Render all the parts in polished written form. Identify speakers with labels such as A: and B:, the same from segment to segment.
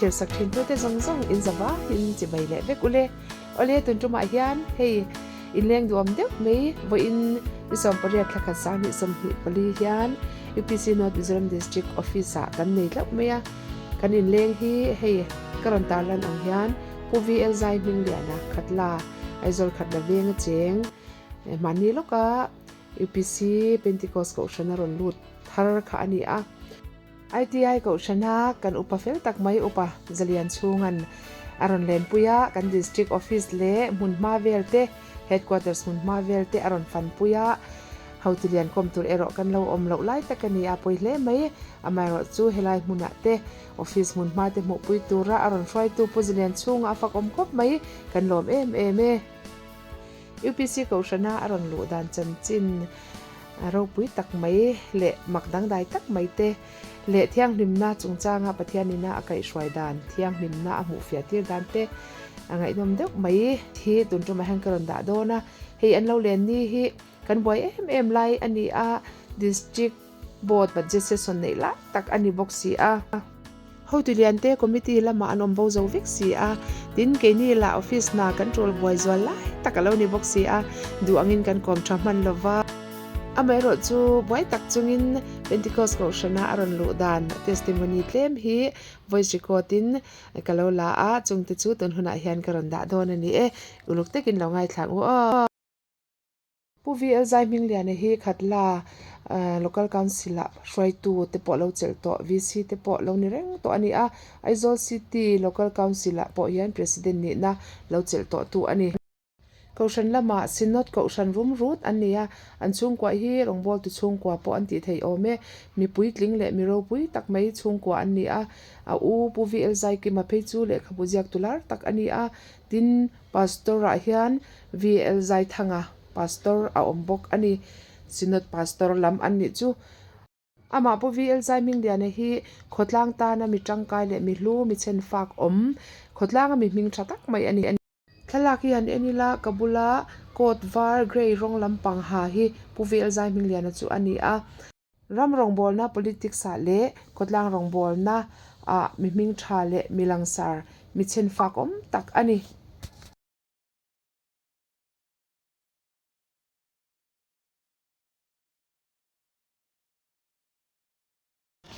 A: thlir sak thin tute zawng zawng in za vangin chibai leh vek ule. Awle tun tumah hian hei inleng duam deuh mai vawiin ni 18 thla khat 2024 hian UPC North Mizoram District Office ah kan nei hlauh mai a. Kan inleng hi hei ka rawn tarlan ang hian Pu VL Zai Hmingliana Khatla Aizawl Khatla venga cheng mahni lawka UPC Pentecost Kohhran a rawn lut thar kha a ni a. ITI Kohhrana kan upa fel tak mai Upa Zalian chhungan a rawn lenpui a, kan District Office leh hmunhma vel te, Headquarters hmunhma vel te a rawn fanpui a, hotu lian kawm tur erawh kan lo awm loh lai tak a ni a, pawi hle mai. Amaherawh chu helai hmunah te Office hmunhma te hmuhpui tura a rawn hruaitu Pu Zalian chhunga a fakawm khawp mai, kan lawm em em e. UPC Kohhrana a rawn luh dan chanchin ropui tak mai leh mak dangdai tak mai te leh thianghlimna chungchanga Pathianina a kaihhruai dan, thianghlimna a hmuhfiah tir dan te a ngaihnawm deuh mai hi tun tumah hian ka rawn dah dawn a. Hei an lo len ni hi kan buai em em lai a ni a, District Board budget session neih lai tak a ni bawk si a. Hotu liante committee lamah an awm bo zo vek si a, tin keini lah office hna kan tul buai zual lai tak a lo ni bawk si a, duh angin kan kawm tha hman lo va. Amaherawh chu buai tak chungin Pentecost Kohhrana a rawn luh dan testimony tlem hi voice record in ka lo la a, chungte chu tun hunah hian ka rawn dah dawn a ni e, uluk takin lo ngaithla ang u aw. Pu VL Zaihmingliana hi Khatla Local Council ah hruaitu te pawh lo chelh tawh, VC te pawh lo ni reng tawh a ni a, Aizawl City Local Council ah pawh hian President nihna lo chelh tawh tu a ni. Kohhran lamah Synod Kohhran rum rut an ni a, an chhungkua hi rawngbawltu chhungkua pawh an tih theih awm e. Mi puitling leh mi ropui tak mai chhungkua an ni a, a u Pu VL Zaikima phei chu lehkhabu ziaktu lar tak a ni a, tin Pastor ah hian VL Zaithanga Pastor a awm bawk a ni. Synod Pastor lam an nih chu. Amah Pu VL Zaihmingliana hi khawtlang tana mi tangkai leh mi hlu, mi chhenfak awm, khawtlanga mi hming tha tak mai a ni. Thlalak hi han en ila ka bula coat var grey rawng lampang ha hi Pu VL Zaihmingliana chu a ni a. Ram rawngbawlna politics ah leh khawtlang rawngbawlna ah mi hming tha leh mi langsar, mi chhenfak awm tak a ni.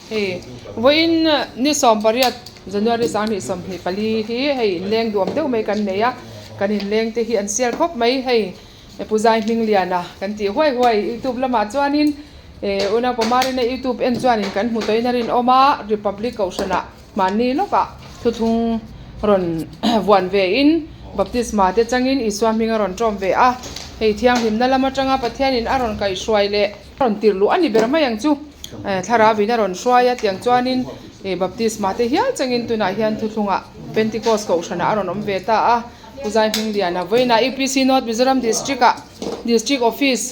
A: Hei vawiin ni 18 January 2024 hi hei inleng duam deuh mai kan nei a, kan inleng te hi an sial khawp mai hei. Pu Zai Hmingliana kan tih huai huai youtube lamah chuanin eh Unau Pamarina youtube en chuanin kan hmu tawhin a rinawm a, Republic Kohhranah mahni lawkah thuthlung rawn vuan vein baptisma te changin Isua hming a rawn tawm ve a, hei thianghlimna lam atanga Pathianin a rawn kaihhruai leh a rawn tirh luh a ni ber mai ang chu thlarauin a rawn hruai a tiang chuanin eh baptisma te hial changin tunah hian thuthlungah Pentecost Kohhranah a rawn awm ve ta a. Pu Zai Hmingliana vawiinah UPC North Mizoram District ah District Office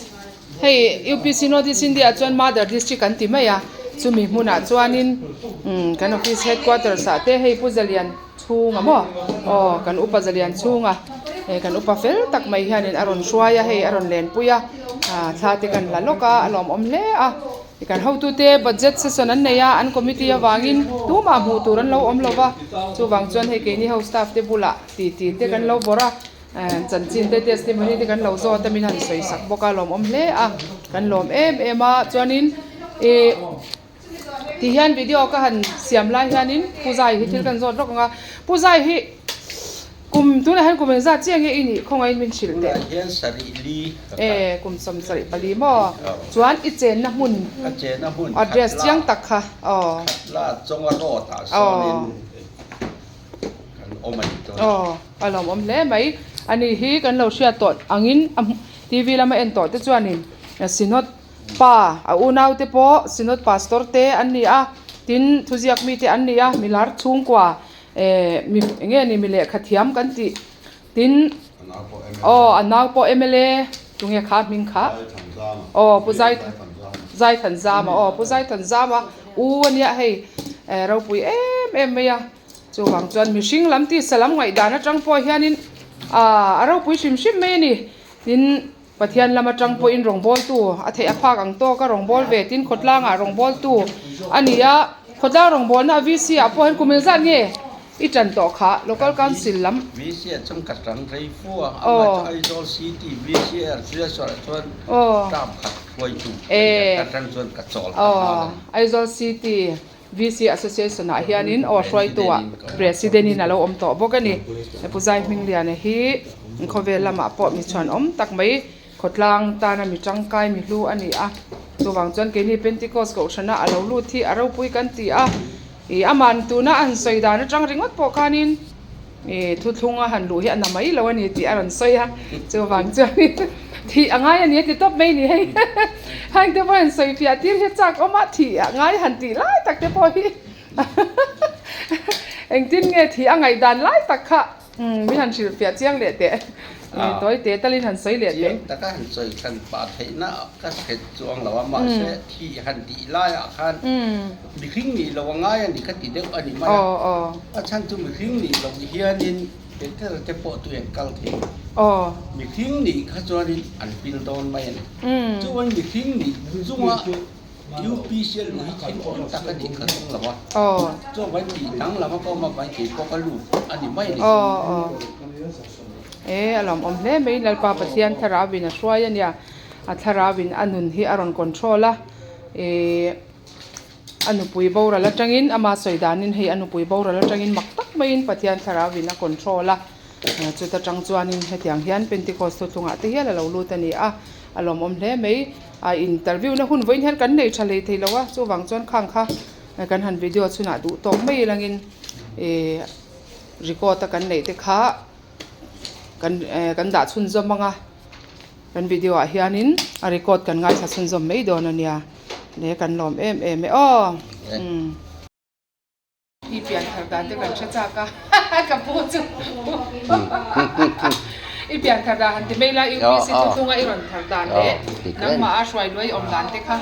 A: hei UPC North East India ah chuan Mother District an ti mai a chumi hmunah chuanin umm kan office headquarters ah te hei Pu Zalian chhunga maw aw kan upa Zalian chhunga eh kan upa fel tak mai hianin a rawn hruai a hei a rawn lenpui a ah thla te kan la lawk a a lawmawm hle a. Kan hotute budget session an nei a, an committee avangin tumah hmuh tur an lo awm lo va, chuvang chuan hei keini ho staff te bulah ti ti te kan lo bawrh a, chanchin te testimony te kan lo zawt a min han sawi sak bawk a, lawmawm hle a, kan lawm em em a, chuanin ih ti hian video ka han siam lai hianin Pu Zai hi thil kan zawt rawk ang a, Pu Zai hi. Kum tunah hian kum engzat chiah nge i nih khawngaih min hrilh teh.
B: Tunah hian sarih li ka kal.
A: E kum 74 maw? Chuan i chenna hmun.
B: Ka chenna hmun
A: address chiang tak kha aw.
B: Khatla chawnga road ah sawnin kan awm a ni dawn.
A: Aw a lawmawm hle mai. Ani hi kan lo hriat tawh angin a TV lama en tawh te chuanin Synod pa a unau te pawh Synod Pastor te an ni a, tin thuziak mite an ni a, milar chhungkua Eh mi enge ni mi lehkha thiam kan tih tin aw a nau pawh mla tunge kha hming kha aw pu zai zai than zam a aw pu zai than zam a u ania hei eh ropui em em mai a chuvang chuan mihring lam tisa lam ngaihdan atang pawh hianin ah a ropui hrim hrim mai a ni tin Pathian lam atang pawhin rawngbawltu a theih a phak ang tawk a rawngbâwl ve tin khawtlangah rawngbawltu a ni a, khawtlang rawngbawlna a VC ah pawh hian kum engzat nge? I ṭan tawh kha Local Council lam.
B: VC ah chuan ka ṭang rei fu a, amah chu Aizawl City VC Association ah chuan term khat hruaitu a ni a, ka ṭang chuan ka chawl ta nghal a ni.
A: Aizawl City VC Association ah hianin aw hruaitu ah President in a lo awm tawh bawk a ni. Pu Zaihmingliana hi khawvel lamah pawh mi chhuanawm tak mai Khawtlang tana mi tangkai mi hlu a ni a, chuvang chuan keini Pentecost kohhrana a lo lut hi a ropui kan ti a, ih aman tuna a han sawi dan atang ringawt pawh khanin ih thuthlung a han luh hi a na mai lo a ni tih a rawn sawi a, chuvang chuanin thih a ngai a ni a ti tawp mai ni hei heng te pawh hian sawi fiah tir hi chak awm a, thih a ngai han tih lai tak te pawh hi engtin nge thih a ngaihdan lai tak kha. Umm min han hrilh fiah chiang leh teh. Tawi te talin han sawi leh teh.
B: Chiang taka han sawi hran pah theihna ka hret chuang lo a, mahse thih han tih laiah khan mihring nih lo a ngai a ni ka ti deuh a ni mai a. A chhan chu mihring nih loh hianin Peter te pawh tui an kal thei. Mihring nih kha chuanin an pil dawn mai a ni. Chuan mihring nih chunga UPC a luh hi thil awm tak a nih ka ring lo a, chuan vai tih dang lam a ka awm a, vai kei pawh ka lut a ni mai a ni.
A: E a lawmawm hle mai Lalpa Pathian thlarau in a hruai a nia, a thlarau in a nun hi a rawn control a, e a nupui boral atangin ama sawi danin hei a nupui boral atangin mak tak maiin Pathian thlarau in a control a, chuta tang chuanin hetiang hian Pentecost thuthlungah te hial a lo lut a ni a, a lawmawm hle mai. A interview na hun vawiin hian kan nei tha hlei thei lo a, chuvang chuan khang kha kan han video chhunah duh tawk mai langin ih record a kan neih te kha kan eh kan dah chhunzawm ang a, kan video ah hianin a record kan ngaithla chhunzawm mai dawn a nia, le kan lawm em em e aw umm. I pian thar dan te kan hre chak a, ka pu chu i pian thar dan han ti mai la, UPC thuthlunga i rawn thar dan leh nangmah a hruai luai awm dan te kha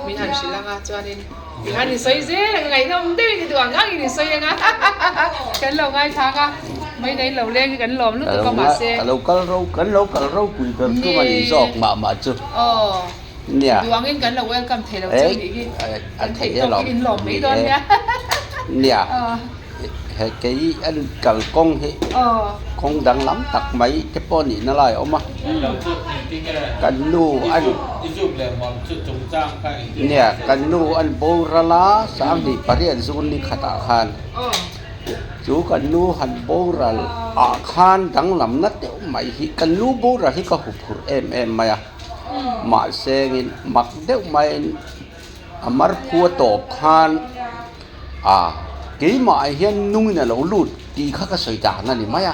A: min han hrilh ang a, chuanin i han i sawi zel ang a, ngaihnawm deuhin i duh ang angin i sawi ang a, kan lo ngaithla ang a, mai nei lo leng hi kan lawm lutuk a mahse.
B: Ka lo kal ro, kan lo kal ropui ber tum a ni zawk mah mah chu.
A: Aw.
B: Nia.
A: Duangin kan lo welcome thei lo cheu nih hi.
B: Kan theih tawk
A: hi in lawm mai dawn nia.
B: Nia. He kei an kal kawng hi kawng danglam tak mai te pawh nih na lai a awm a. Kan nu an Nia kan nu an boral a 28 zun ni khatah khan chu kan nu han boral ah khan danglamna deuh mai hi kan nu boral hi ka huphurh em em mai a. Mahsengin mak deuh maiin a mar phua tawp khan a keimah hian nungin a lo lut tih kha ka sawi dan a ni mai a.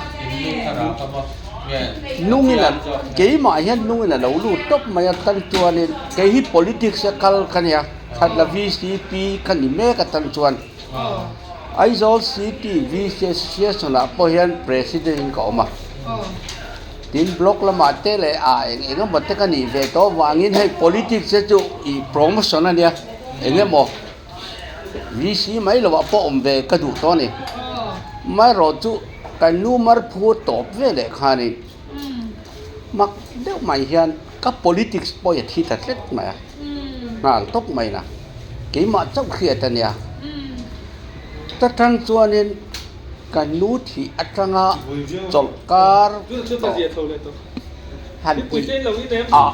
B: Nungin a keimah hian nungin a lo lut tawp mai a tan chuanin kei hi politics a kal ka nia khatla VCP ka ni mek a tan chuan Aizawl City VC Association ah pawh hian President in ka awm a. Tin block lamah te leh ah eng eng emaw te ka nih ve tawh avangin hei politics te chu ih promotion a nia eng emaw VC mai lovah pawh awm ve ka duh tawh a ni. Amaherawh chu kan nu mar phu tawp ve leh khanin mak deuh mai hian ka politics pawh hi a thi ta tlet mai a, nghal tawp mai na keimah chauh hriat a nia. Ta tang chuanin. Kan nu thih atanga chawlhkar han tih a,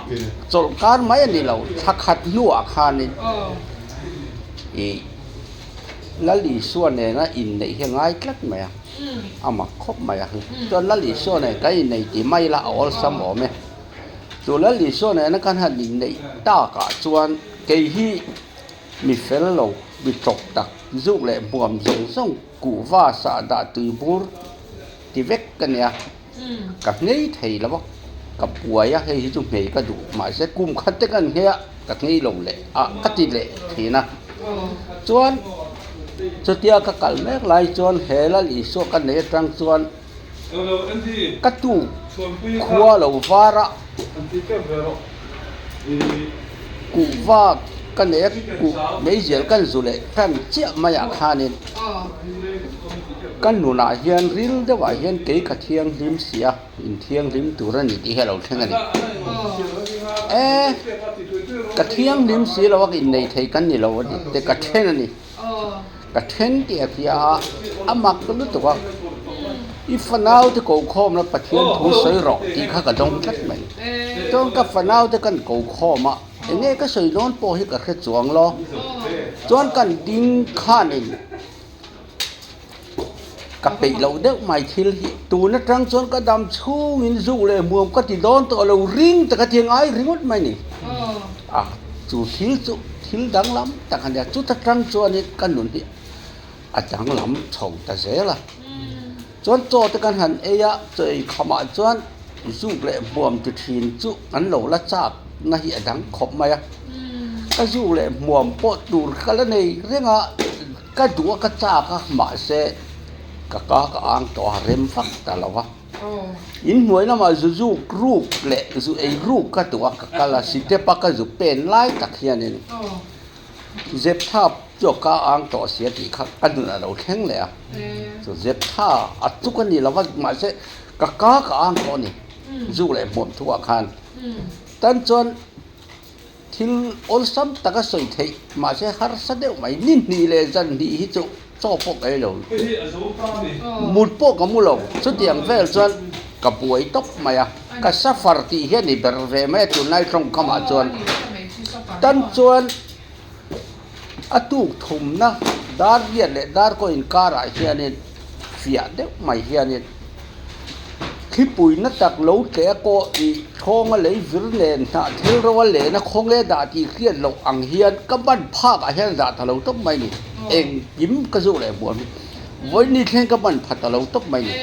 B: chawlhkar mai a ni lo, thla khat hnuah khanin ih Lal Isua nena inneih hi a ngai tlat mai a, a mak khawp mai a, chuan Lal Isua nen kan inneih tih mai ila a awlsam awm e. Chu Lal Isua nena kan han inneih takah chuan kei hi mi fel lo, mi tawp tak zuk leh hmuam zawng zawng Kuhva sahdah tuibur ti vek ka nia, ka nghei thei lo a, ka buai a, hei hi chu nghei ka duh mahse kum khat te kan nghei a, ka nghei lo leh a ka ti leh thin a, chuan chutia ka kal mek lai chuan he Lal Isua ka nei atang chuan ka tu khua lo var a, Kuhva ka nei a, kuh meizial kan zu leh tan chiah maiah khanin ka nunah hian ril deuhah hian kei ka thianghlim si a, inthianghlim tur a ni tih hi a lo thleng a ni. E, ka thianghlim si lo a, innei thei kan ni lo a ni te ka then a ni. Ka then tih a hria a, a mak lutuk a, I fanaute ko khawmna Pathian thu sawi rawh tih kha ka dawng tlat mai. Chuan ka fanaute kan ko khawm a, eng nge ka sawi dawn pawh hi ka hre chuang lo. Chuan kan ding khanin ka peih loh deuh mai thil hi tun atang chuan ka dam chhungin zuk leh hmuam ka ti dawn tawh lo ring tak a ti ngai ringawt mai ni. A chu thil chu thil danglam tak a nia chuta tang chuanin ka nun hi a danglam chho ta zel a. Chuan chaw te kan han ei a, chaw ei khamah chuan zuk leh hmuam ti thin chu an lo la chak na hi a dang khawp mai a. Ka zuk leh hmuam pawh tur ka la nei reng a, ka duh a ka chak a mahse ka ka ka ang tawh a rem vak ta lo va. Inhnuai lamah zu zuk ruk leh zu ei ruk ka duh a ka kal a, sitep a ka zu pen lai tak hianin zep tha chu a ka ang tawh sia tih kha ka nun a lo thleng leh a, chu zep tha a chuk a ni lo va mahse ka ka ka ang tawh a ni zuk leh hmuam thu ah khan tan chuan Thil awlsam taka sawi theih mahse harsa deuh mai. Ni hnih leh zan hnih hi chu chaw pawh ka ei lo, mut pawh ka mu lo. Chutiang vel chuan ka buai tawp mai a, ka suffer tih hian i ber ve mai a tunlai tawngkamah chuan. Tan chuan a tuk thumna dar riat leh dar kaw inkarah hianin fiah deuh mai hianin Thlipui na tak lo tleh a kawh tih thawnga lei vir nen hnah thil ro a lehna khawnge dah tih hriat loh ang hian ka ban phak ah hian dah ta lo tawp mai ni. Engkim ka zuh leh hmuam hi vawiin ni thleng ka ban pha ta lo tawp mai ni.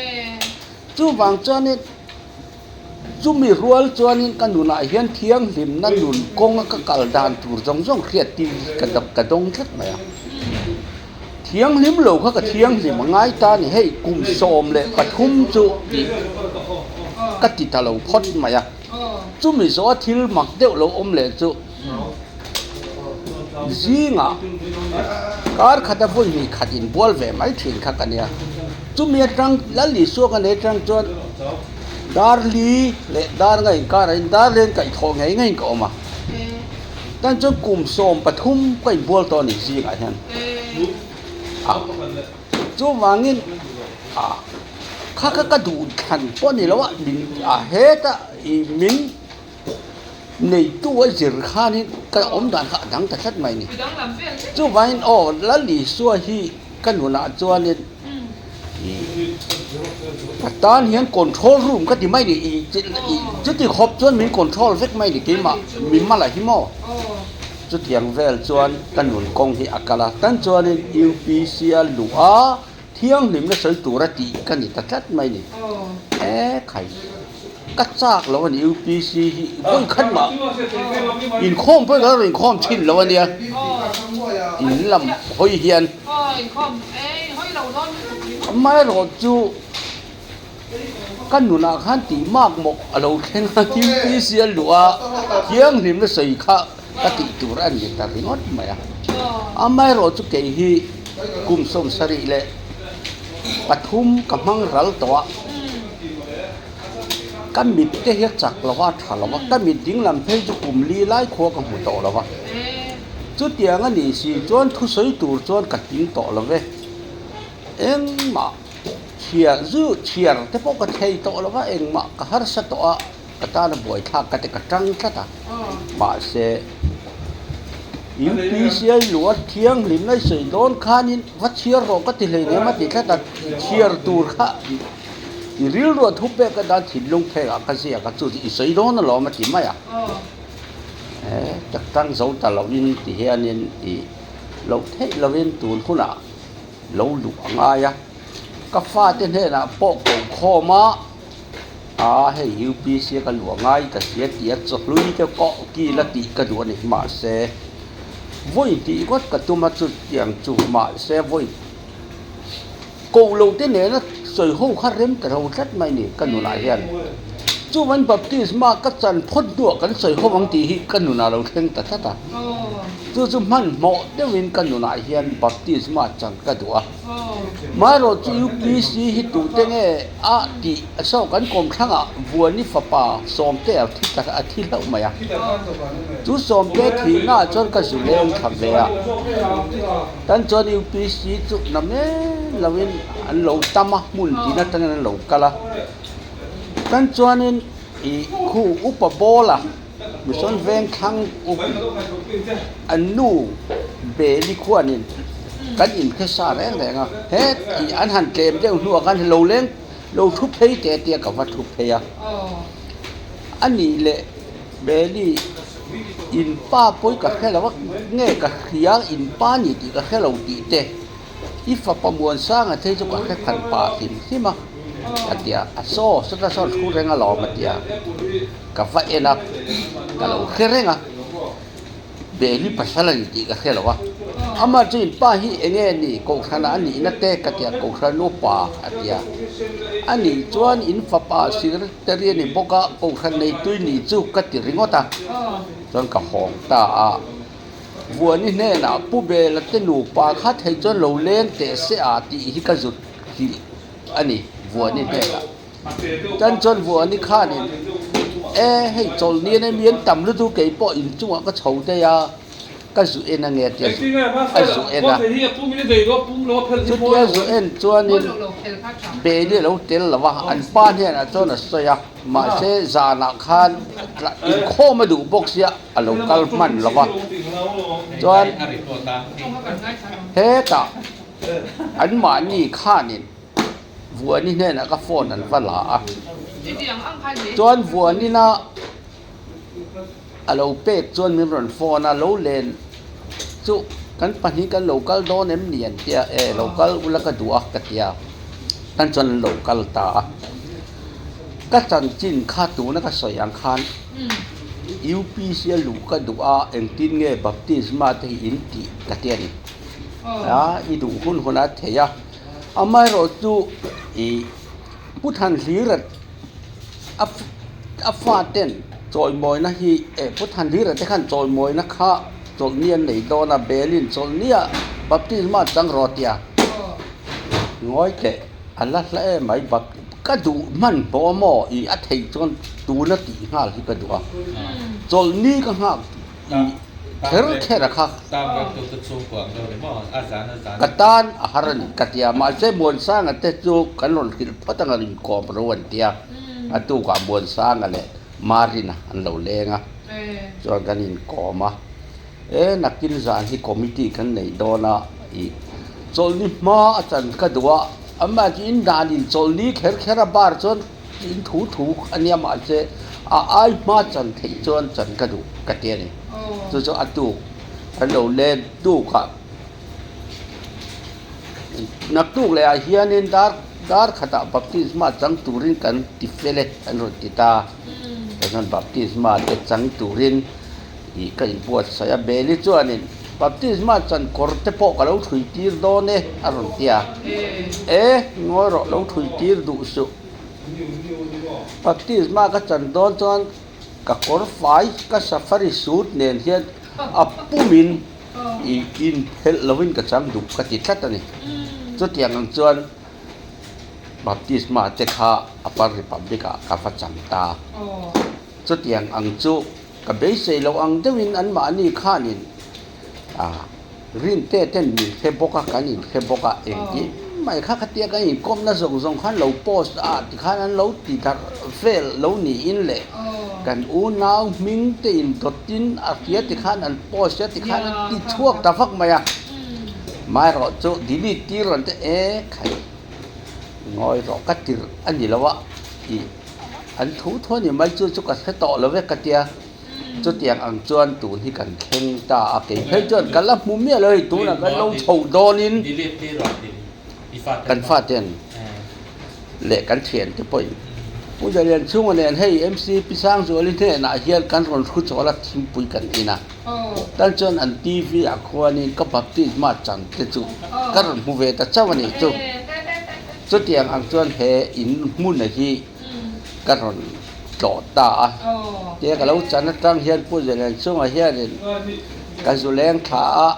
B: Chuvang chuanin chumi rual chuanin ka nunah hian thianghlimna nun kawnga ka kal dan tur zawng zawng hriat tir ka dawng tlat mai a. Thianghlim lo kha ka thianghlim a ngai ta ni hei kum 13 chu tih ka ti ta lo phawt mai a, chumi zawha thil mak deuh lo awm leh chu zingah kar khata vawi hnih khat inbual ve mai thin kha ka nia, chumi atang Lal Isua ka nei atang chuan dar li leh dar nga inkarah in dar len kaihthawh ngei ngeiin ka awm a. Tan chuan kum 13 ka inbual tawh a ni zingah hian. A chuvangin a kha kha ka duh thlan pawh a ni lo a, min a heta i min neitu a zir khanin ka awm dan kha a dang ta tlat mai a ni. Chuvangin aw Lal Isua hi ka nunah chuanin Ka tan hian control room ka ti mai ni i chuti khawp chuan min control vek mai ni keimah mimal ah hi maw chutiang vel chuan ka nun kawng hi a kal a tan chuanin UPC a luh a thianghlimna sawi tura tih ka ni ta tlat mai ni e khai. Ka chak lo a ni UPC hi vawi khat mah inkhawm pawh ka inkhawm thin lo a nia in lam hawi hian amaherawh chu ka nunah khan tih mak mawh a lo thleng a UPC a luh a thianghlimna sawi kha ka tih tur a ni ta ringawt mai a amaherawh chu kei hi kum 73 ka hmang ral tawh a. Ka mit te hi a chak lo va, a tha lo va, ka mit ding lam phei chu kum li lai khua ka hmu tawh lo va. Chutiang a nih si chuan thusawi tur chuan ka hlim tawh lo ve. Engmah chhiar zu chhiar te pawh ka thei tawh lo va, engmah ka harsa tawh a, ka tana buaithlak ka ti ka tang tlat a. Mahse, UPCI luat thianghlimna i sawi dawn khanin va chhiar rawh ka ti hleinem a ti tlat a, chhiar tur kha. I rilru a thup pek a dan thinlung phek ah ka ziak a chu chu i sawi dawn alawm a ti mai a. E tak tang zo ta lo in ti hian in i loh theih lo in tun hunah lo luh a ngai a. Ka fate hnenah pawh ko khawm a, a hei UPC a ka luh a ngai ka hria tih a chawhlui te kawh kil a tih ka duh a ni mahse vawi tih ngawt ka tum a chutiang chu mahse vawi Koh lo te nena sawi ho kha rem ta lo tlat mai ni ka nunah hian. Chuvan baptisma ka chan phawt hnuah kan sawi ho ang tih hi ka nunah lo thleng ta tlat a. Chu chu hmanhmawh deuhin ka nunah hian baptisma chan ka duh a. Marawh chu UPC hi tute nge a tih saw kan kawmthlangah Vuani fapa Sawmte a thi ta a thi hlauh mai a. Chu Sawmte thihnaah chuan ka zu leng thla ve a. Tan chuan UPC chu na men loin an lo tam a, hmun tin atangin an lo kal a. Tan chuanin ih khu upa bawla Mission Vengthlang up an nu Beli khuanin kan inhre sa reng reng a, he ih an han tlem deuh hnuah khan lo leng lo thu phei teh tia ka va thu phei a. A nih leh Beli in pa pawi ka hre lo a, nge ka hria in pa ni tih ka hre lo tih te. I fapa Muansanga te chu ka hre khan pa hlim hlim a, a ti a, a saw sawta sawn thu reng alawm a ti a, ka va en a, ka lo hre reng a, Beli pasal a ni tih ka hre lo a, amah chu in pa hi eng nge ni Kohhran ah a nihna te ka ti a, Kohhran upa a ti a, a nih chuan in fapa secretary a ni bawk a, Kohhran neitui nih chu ka ti ringawt a, chuan ka hawng ta a. Vuani hnenah Pu Bela te nupa kha thei chuan lo leng teh se a tih hi ka zut hlih a ni Vuani hnenah. Tan chuan Vuani khanin, E, hei chawlhni an emi an tam lutuk kei pawh inchungah ka chho daih a, ka zu en ange a ti a, a zu en a. Chutia zu en chuanin Beli a lo tel lo va, an pa hnenah chuan a sawi a, mahse zanah khan inkhawm a duh bawk sia, a lo kal hman lo va, chuan hetah anmahni khanin Vuani hnenah ka phone an va la a, chuan Vuanina a lo pek chuan min rawn phone a, lo len chu kan pahnih kan lo kal dawn em ni an tia, e lo kal ula ka duh a ka tia, tan chuan an lo kal ta a, ka chanchin kha tuna ka sawi ang khan. UPC a luh ka duh a, engtin nge baptisma te hi in tih ka ti a ni. A i duh hun hun a thei a, amaherawh chu ih Pu Thanhlira a a faten chawimawina hi eh Pu Thanhlira te khan chawimawina kha chawlhni an nei dawn a, Belin chawlhnia baptisma chang rawh a ti a, ngawi teh a la hla em mai bap. Ka duh hman pawh maw i a theih chuan tuna tih nghal hi ka duh a, chawlhni ka nghak i kher kher a kha ka tan a har a ni ka ti a, mahse Muansanga te chu kan rawn hrilh phawt anga inkawm ro an ti a, a tukah Muansanga leh Marina an lo leng a, chuan kan inkawm a. E nakin zan hi committee kan nei dawn a i chawlhni hma a chan ka duh a, amah chu in dan in chawlhni kher kher a bar chuan in thu thu a nia mahse a ai hma chan theih chuan chan ka duh ka ti a ni. Chu chu a tuk an lo len tuk a, naktuk leh ah hianin dar dar khatah baptisma chang turin kan ti fel e an rawn ti ta, chuan baptisma te chang turin. Tih ka inbuatsaih a, Beli chuanin baptisma chan kawr te pawh ka lo thui tir dawn e a rawn ti a. E, ngawi rawh lo thui tir duh suh. Baptisma ka chan dawn chuan ka kawr fai ka safari suit nen hian a pumin i inphelh lovin ka chang duh ka ti tlat a ni. Chutiang ang chuan baptisma te kha Upper Republic ah ka va chang ta. Chutiang ang chu ka beisei loh ang deuhin anmahni khanin ah Rinte ten min hre bawk a, kan inhre bawk a, engtin mai kha khatia kan inkawmna zawng zawng khan lo post a tikhan an lo ti darh vel lo niin leh kan unau hming te indawtin a hria tikhan an post a tikhan an ti chhuak ta vak mai a, maherawh chu delete tir rawn te e khai ngawi rawh ka tirh a ni lo a tih. An thu thu a ni mai chu chu ka hre tawh lo vek ka tia. Chutiang ang chuan tun hi kan thleng ta a, kei phei chuan ka la hmu miah lo hei tunah kan lo chhoh dawnin kan faten leh kan thiante pawhin Pu Zalian chhunga nen hei MC Pi Sangzuali hnenah hian kan rawn hru chawl a thingpui kan in a, tan chuan an TV ah khuanin ka baptisma chan te chu ka rawn hmu ve ta chauh a nih chu. Chutiang ang chuan he in hmuna hi ka rawn tlawh ta a. Tia ka lo chan atang hian Pu Zelianchunga hianin ka zu leng thla a,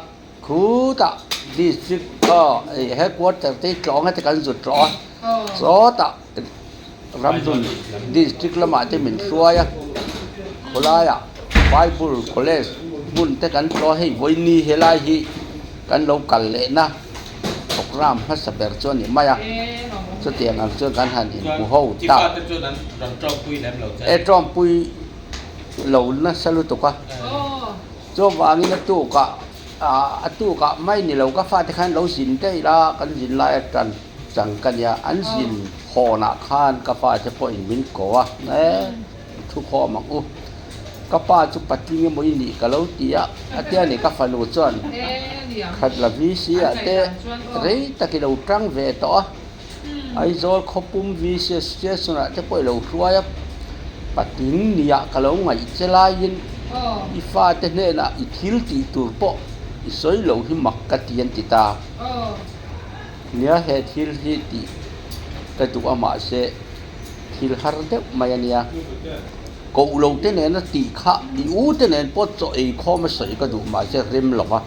B: khutah district aw headquarter te hi tlawh ang te kan zu tlawh a, sawtah Ramhlun district lamah te min hruai a, khawlaiah Bible college hmun te kan tlawh a, hei vawiini helai hi kan lo kal lehna programme hmasa ber chu a ni mai a, chutiang ang chuan kan han inhmu ho ta. E tawngpui lo nasa lutuk a, chuvangin a tukah a tukah mai ni lo ka fate khan lo zin daih la, kan zin lai atan chang ka nia, an zin hawnah khan ka fate pawhin min ko a, e thu khawm ang u. Ka pa chu patling emaw i nih ka lo ti a, a tia ni ka fanu chuan khat la VC ah te rei tak i lo tang ve tawh a, Aizawl khawpum VC station ah te pawh i lo hruai a, patling niah ka lo ngaih che laiin i fate hnenah i thil tih tur pawh i sawi lo hi mak ka ti an ti ta. Nia he thil hi tih ka duh a mahse thil har deuh mai a nia. Koh lo te nena tih kha i u te nen pawh chaw ei khawm a sawi ka duh mahse rem lo va.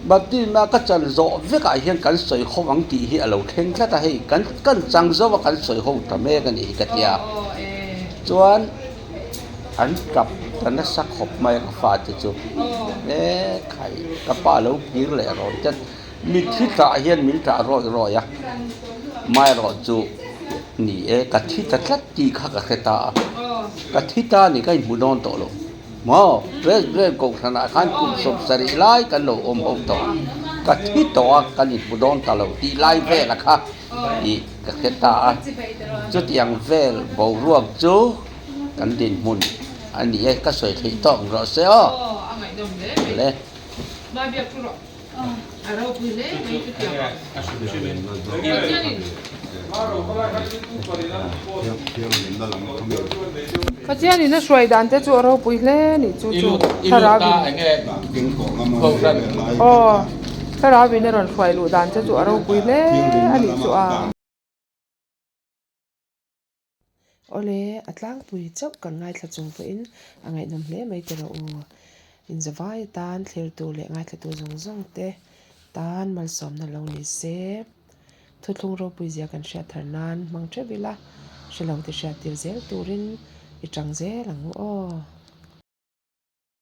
B: Baptisma ka chan zawh vekah hian kan sawi ho ang tih hi a lo thleng tlat a, hei kan kan chang zo a kan sawi ho ta mek a nih hi ka tia. Chuan an tap ta nasa khawp mai a ka fate chu. E khai ka pa lo kir leh rawh te Mitthi tah hian min tah rawih rawih a, maherawh chu ni e, ka thi ta tlat tih kha ka hre ta a, ka thi ta ni ka inhmu dawn tawh lo maw, Presbyterian Kohhranah khan kum 70 lai kan lo awm ho tawh a, ka thi tawh a kan inhmu dawn ta lo tih lai vela kha ih ka hre ta a, chutiang vel boruak chu kan dinhmun a ni e, ka sawi theih tawk rawh se aw. Le.
A: Pathianin a hruai dan te chu a ropui hle a nih chu chu thlarau in aw thlarau in a rawn hruai luh dan te chu a ropui hle a nih chu a. Awle, a tlangpui chauh kan ngaithla chung pawhin a ngaihnawm hle mai tiraw u. Inzavai atan thlirtu leh ngaithlatu zawng zawng te tan malsawmna lo ni se. Thuthlung ropui zia kan hriat thar nan hmang theuh ila, hrelo te hriat tir zel turin i tang zel ang u aw.